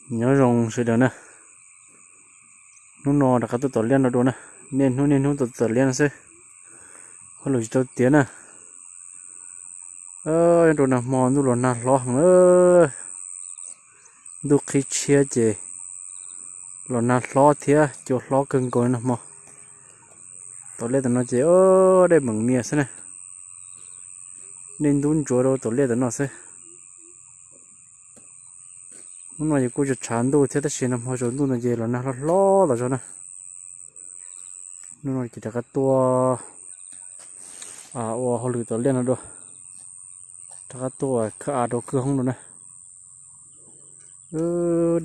Nyob zoo sawv daws na, hnub no rov qab tuaj tom liaj no dua na, niaj hnub niaj hnub tuaj tom liaj no xwb, hauj lwm tsis tau tiav na. Nyob rau nag hmo ntuj los nag hlob heev, ntuj qhib tshiab ces los nag hlob thiab cua hlob kawg nkaus nag hmo. Tom liaj tom no ces dej meem mias xwb na, dej ntub ntsuav rau tom liaj tom no xwb. Hnub no ces kuj tshav ntuj thiab tab sis nag hmo tsaus ntuj no ces los nag hlob hlob tas zog na. Hnub no ces rov qab tuaj ua hauj lwm tom liaj no dua, rov qab tuaj khawb av rau kwj hoob dua na.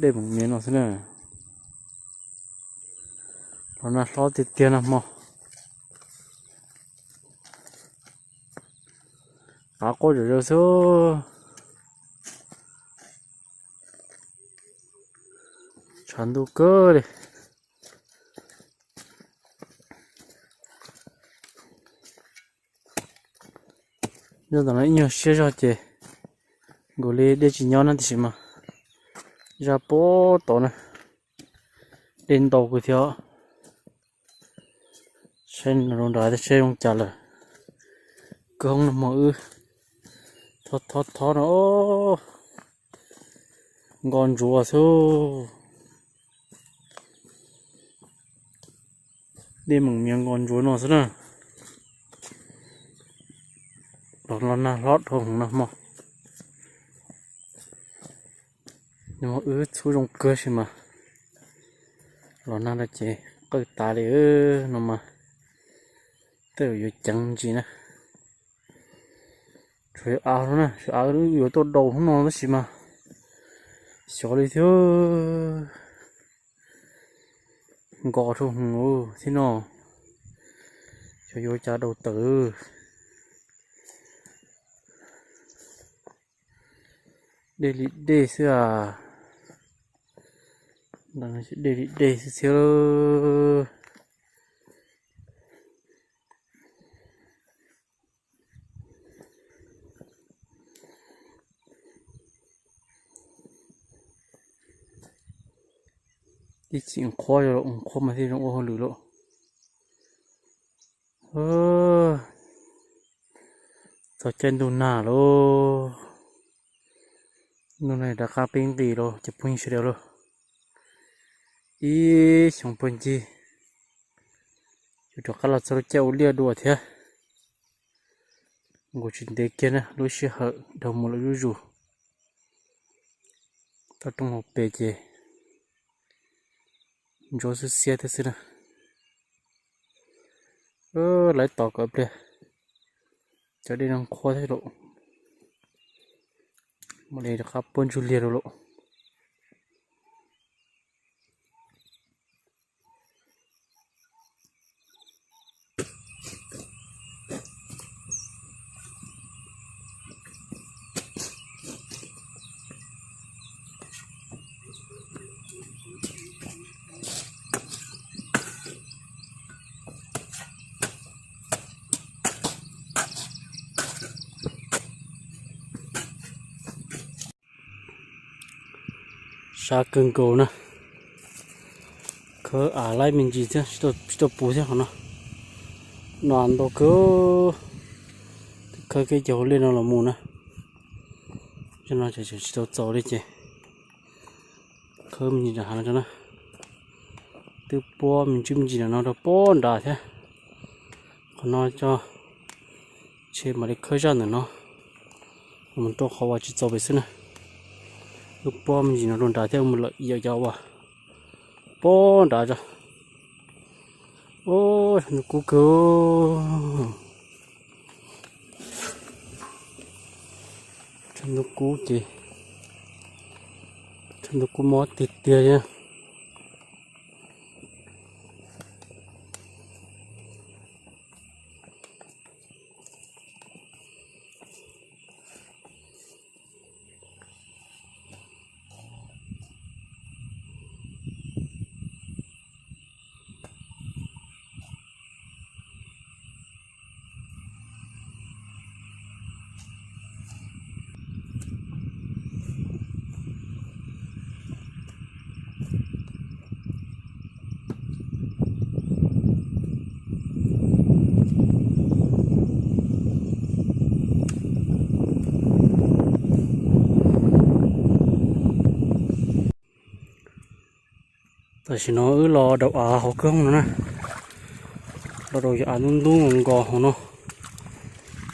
Dej meem mias no xwb na, los nag hlob tiag tiag nag hmo. Qav quaj zom zaws xwb, tshav ntuj kawg li. Zaj tom no ib nyuag siab zog ces nkaus li dej tsis nyob na tiam sis mas zaj puag tod na, dej ntau kawg thiab. Saib rau nrad saib zoo cas lawm. Kwj hoob nag hmo wb thob thob thob no, nkos ntsuav xwb. Dej meem mias nkos ntsuav no xwb na. Los los nag hlob dhau heev nag hmo. Nag hmo wb txhub zoo kawg sis mas los nag no ces qawj tas li no mas tej zaum yuav ceev ntsis na. Tsuas yog av na, av yuav tuaj daus hnub no tab sis mas xyov li thiab. Nkos rau hwv thiab no, xyov yuav cas daus tawm. Dej li dej xwb as, dej li dej xwb thiab. Ib txhij qhuav, qhuav mas thiaj zoo ua hauj lwm lauj. Txog caij ntuj nag lauj, ntuj nag rov qab pib nqis lauj cov phooj ywg sawv daws lauj. Ib xyoo puag ncig yuav rov qab los txog lub caij ua liaj dua thiab. Nkaus tsis ntev kiag na lub sij hawm dhau mus lawm zuj zus. Toj roob hauv pes ces ntsuab xwb xiab thiab xwb na. Lawv tos kom pliag, cov dej no qhuav thiab lauj, mam li rov qab puab ntsug liag rau lauj. Sab kawg nkaus na. Khawb av laib me ntsis thiab tsis tau puv thiab qhov no. No ntau kawg, khawb kiag cov hauv liaj no los mus na. Cov no tsis tau txaus li ces khawb me ntsis nram hav no tso na. Twb puab me ntsis me ntsis nram no rau puag nrad thiab. Qhov no tso, ntshe mam li khawb zaj ntawm no mus rau qhov uas tsis txaus pem xwb na. Twb puab me ntsis no rau nrad thiab mus lawm yam cov uas puag nrad tso. Tshav ntuj kub kawg. Tshav ntuj kub ces, tshav ntuj kub mob tiag tiag li. Tam sim no wb los daus av hauv kwj hooj no na, los daus yam av ntub ntub nkos hauv no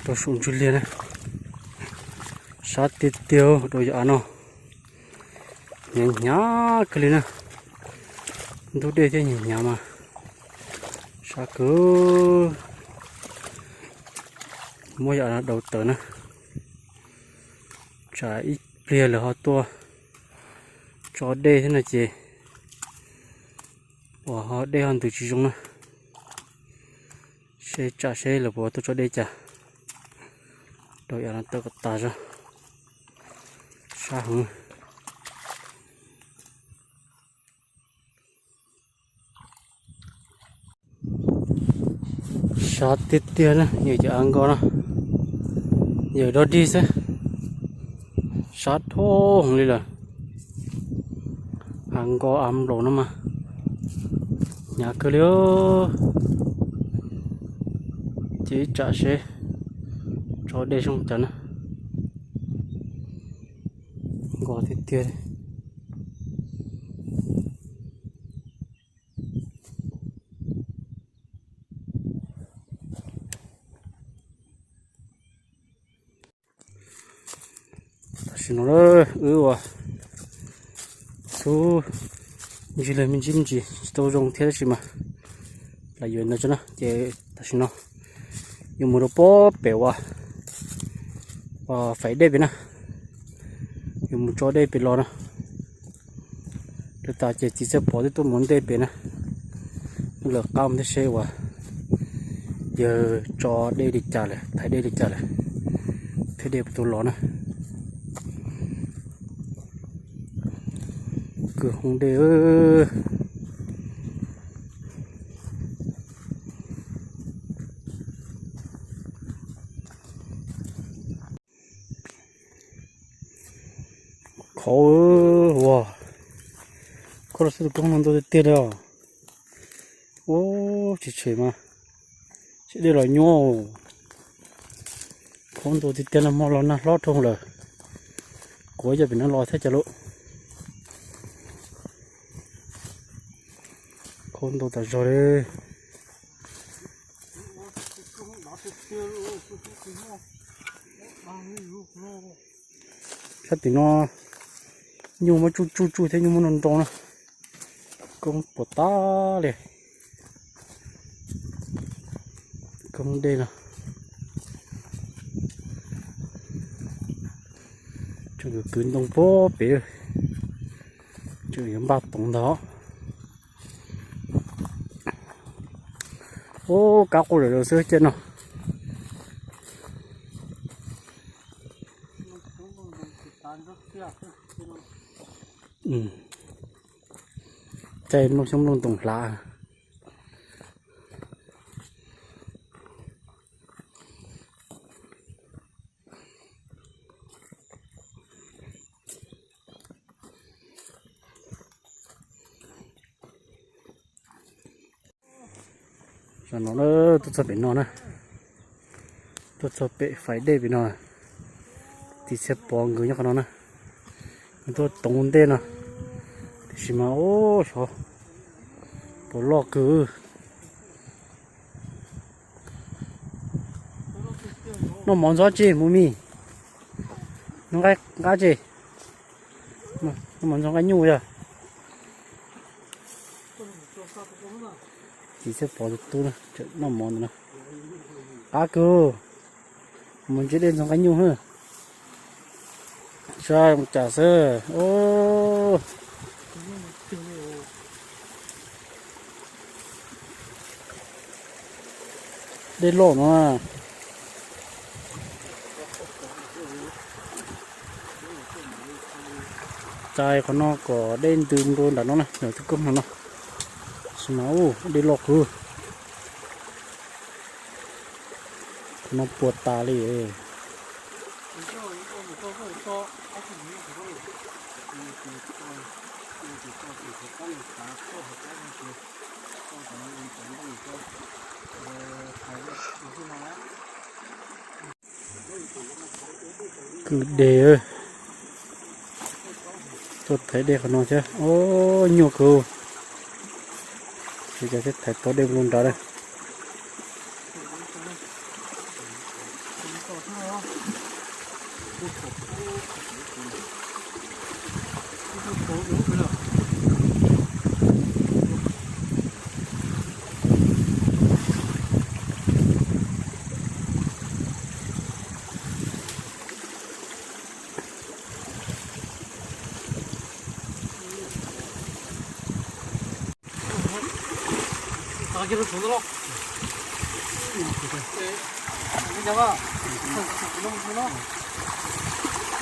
rau saum ntsuj liag na. Sab tiag tiag daus yam av no, hnyav hnyav kawg li na. Ntub dej thiab hnyav hnyav mas sab kawg. Muab yam av no daus tawm na, tsam ib pliag lawv ho tuaj tso dej thiab no ces uas ho dej ho ntws tsis zoo na. Seb tsam seb lawv puas tuaj tso dej cas. Daus yam av no tawm kom tas zog, sab heev. Sab tiag tiag na, yawm cov av nkos no, yawm dog dig xwb, sab dhau heev li lawm. Av nkos av nplaum no mas hnyav kawg li. Ces ib tsam seb tso dej zoo cas na. Nkos tiag tiag li. Tam sim no wb ua xub ntsig lawm me ntsis me ntsis tsis tau zoo thiab tab sis mas lam yuav ntawd tso na ces tam sim no yuav mus rau pob pem uas faim dej pem na, yuav mus tso dej pem los na. Rau tas ces txiv Txhiaj Pov twb tuaj mus ntej pem na, lawv qab mus thiab seb uas yawg tso dej li cas lawm, thaiv dej li cas lawm, thiab dej puas tau los na. Kwj hooj dej. Khov ua, kho los xwb tus koob no ntau tiag tiag li os. Ub, tsis tshem mas, tsis dej los nyuaj. Khaub ntau tiag tiag no, hmo los nag hlob dhau lawm, kuav yog pem no los thiab cas lauj. Khaub ntau tas zog li. Sab tim no nyuj muab tsuj tsuj tsuj thiab nyuj muab nrau nrau na. Koob puas tas li. Koob dej no. Tseem kwv kwv ntoo puag pem, tseem yuav npaj toov ntag. Ub, kab quaj lawm xwb cia no. Caij nplooj xyoob nplooj ntoos hlav. Zaum no tuaj txog pem no na, tuaj txog pem fais dej pem no, txiv Txhiaj Pov nkawd nyob qhov no na, nkawd tuaj toov ntej no, tiam sis mas ub xyov puas loj kawg. Noj mov ntxoov tsi mus mis, noj nqaij tsi, noj mov ntxoov nqaij nyuj yog. Txiv Txhiaj Pov tus tub na, noj mov ntawm no, qab kawg, mus ntsib dej ntxoov nqaij nyuj hwb. Saib zoo cas xwb. Dej loj no. Txais qhov no kom dej ntws mus rau nram no na, nram tus koob no no. Tab sis mas ub, dej loj kawg. Qhov no puas tas li. Kwj deg, tuaj thaiv dej qhov no thiab. Ub, nyuaj kawg. Ces thiaj thaiv tau dej mus nrad na.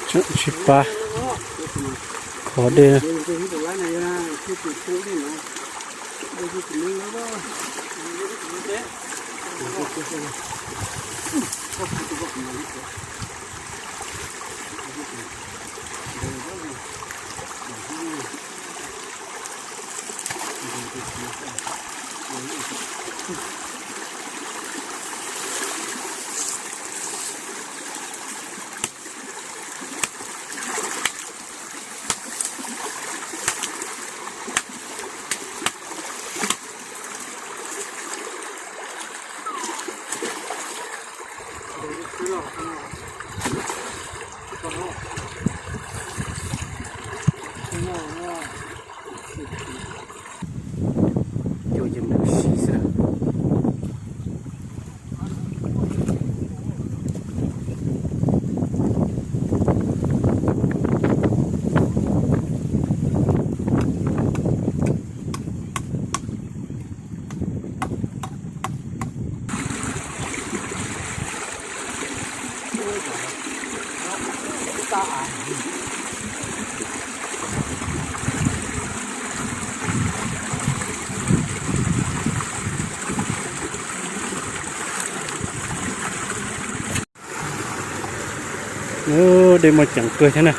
Tseem tsib pab khov dej. Cua yeej nrov si xwb. Dej muaj ceem kawg thiab na.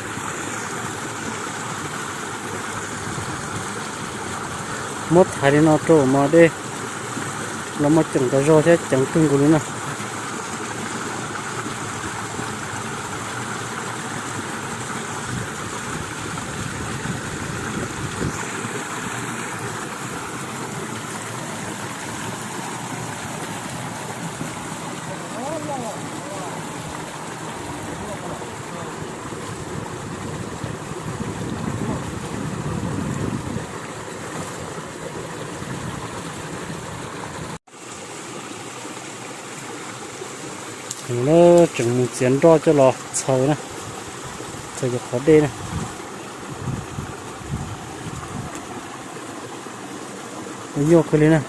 Muab thaiv li no rau mas dej los muaj ceem tas zog thiab ceev kawg nkaus li na. Tseem mus txiav nroj coj los txhaws na, txhaws cov qhov dej na. Nyuaj kawg li na.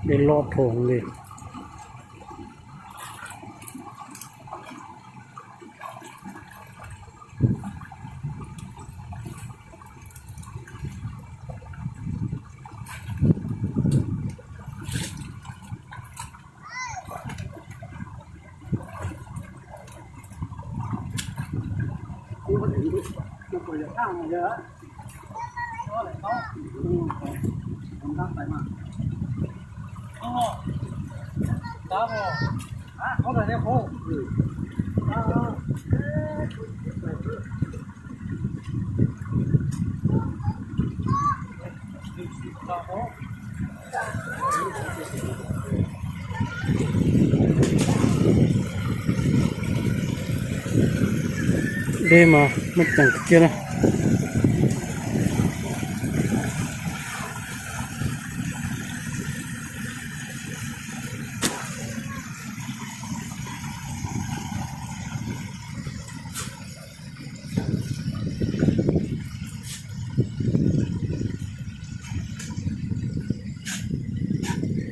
Dej loj dhau heev li. Dej mas muaj ceem kiag na.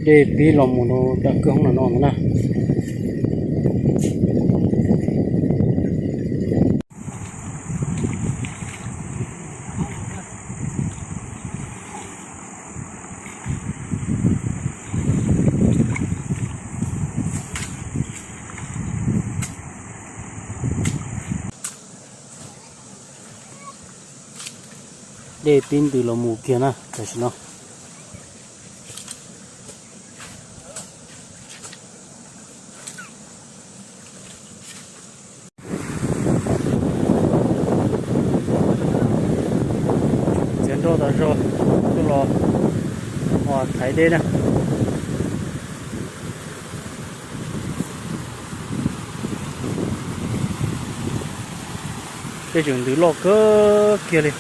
Dej pib los mus rau dawm kwj hoob no no na. Dej pib ntws los mus kiag na tam sim no. Txiav nroj tas zog tuaj los ua thaiv dej na. Dej tseem ntws loj kawg kiag li.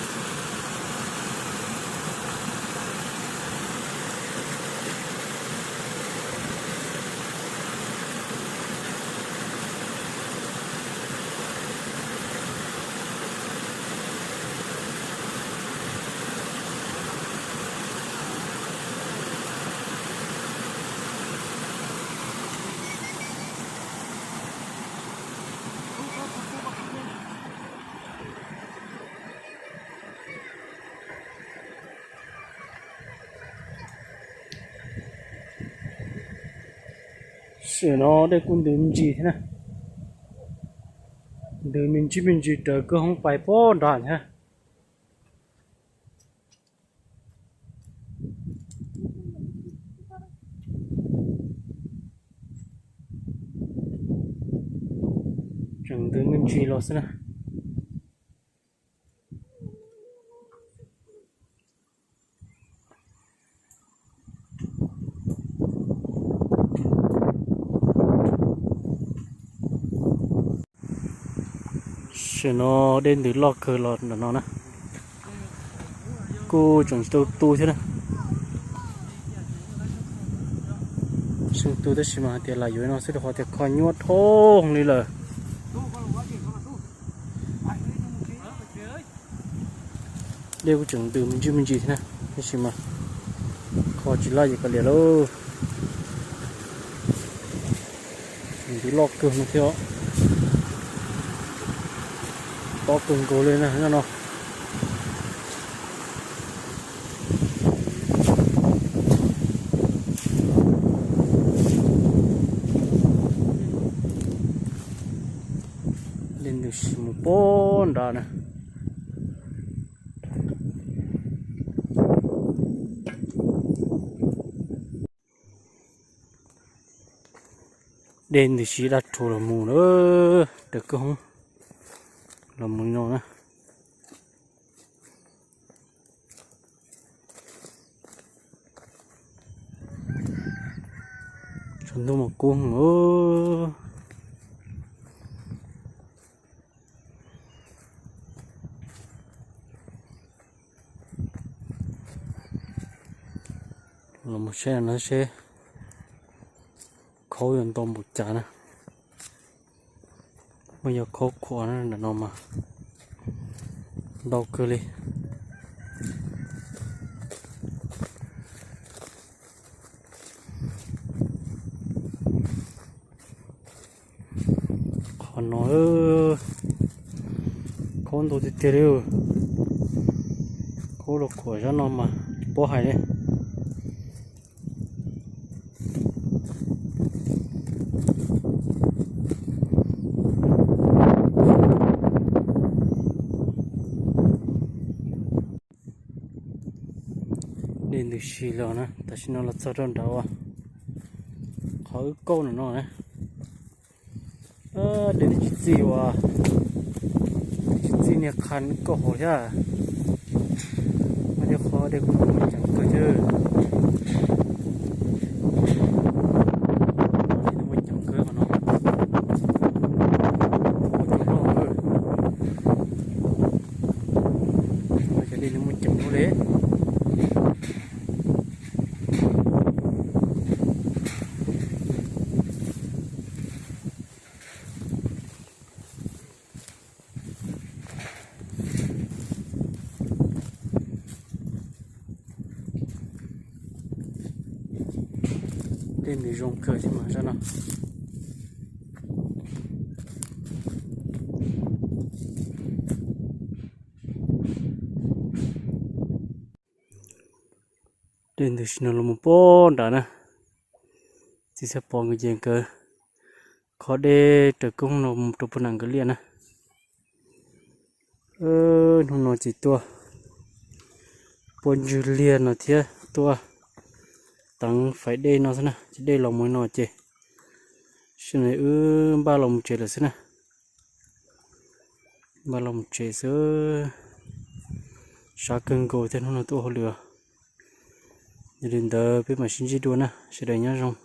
Sim no dej kuj ntws me ntsis thiab na. Ntws me ntsis me ntsis raws kwj hoob pais pog nrad thiab. Tseem ntws me ntsis los xwb na. Sim no dej ntws loj kawg los ntawm no na. Kuj tseem tsis tau tu thiab na. Tseem tu tab sis mas hais tias lam yuav no xwb rau qhov tias kho nyuaj dhau li lawm. Dej kuj tseem ntws me ntsis me ntsis thiab na, tab sis mas kho tsis laj ces kav liam lauj. Ntws loj kawg no thiab, tob kawg nkaus li na no. Dej ntws si mus pog nrad na. Dej ntws si daj rhuv los mus lawm, raws kwj hoob los mus li no na. Tshav ntuj mas kub heev. Los mus saib no seb khaub yuav ntau npaum cas na. Muaj yog khaub khuam na, ntawm no mas ntau kawg li. Qhov no khaub ntau tiag tiag li. Khaub los khuam zab no mas tsis paub hais li. Dej ntws si los na, tam sim no los txog rau nrad uas qhov wb kauj no no na. Dej twb tsis txij uas, twb tsis txij niag qha kauj hauv thiab. Muaj tej qhov dej kuj muaj ceev kawg thiab. Muaj ceev kawg qhov no. Cov loj, cov dej no muaj ceev kawg li. Dej nws zoo kawg thiab mas zaj no. Dej ntws sim no los mus pog nrad na. Txiv Xab Pov nkawd ces nkawd kho dej raws koob no mus rau puag nram nkawd liaj na. Hnub no ces tuaj puag ntswg liaj no thiab tuaj teev fais dej no xwb na, ces dej los mus no ces sawv daws wb npaj los mus tsev lawm xwb na. Npaj los mus tsev xwb, sab kawg nkaus thiab hnub no tuaj ua hauj lwm. Yog li ntawd peb mam sib ntsib dua na, sawv daws nyob zoo.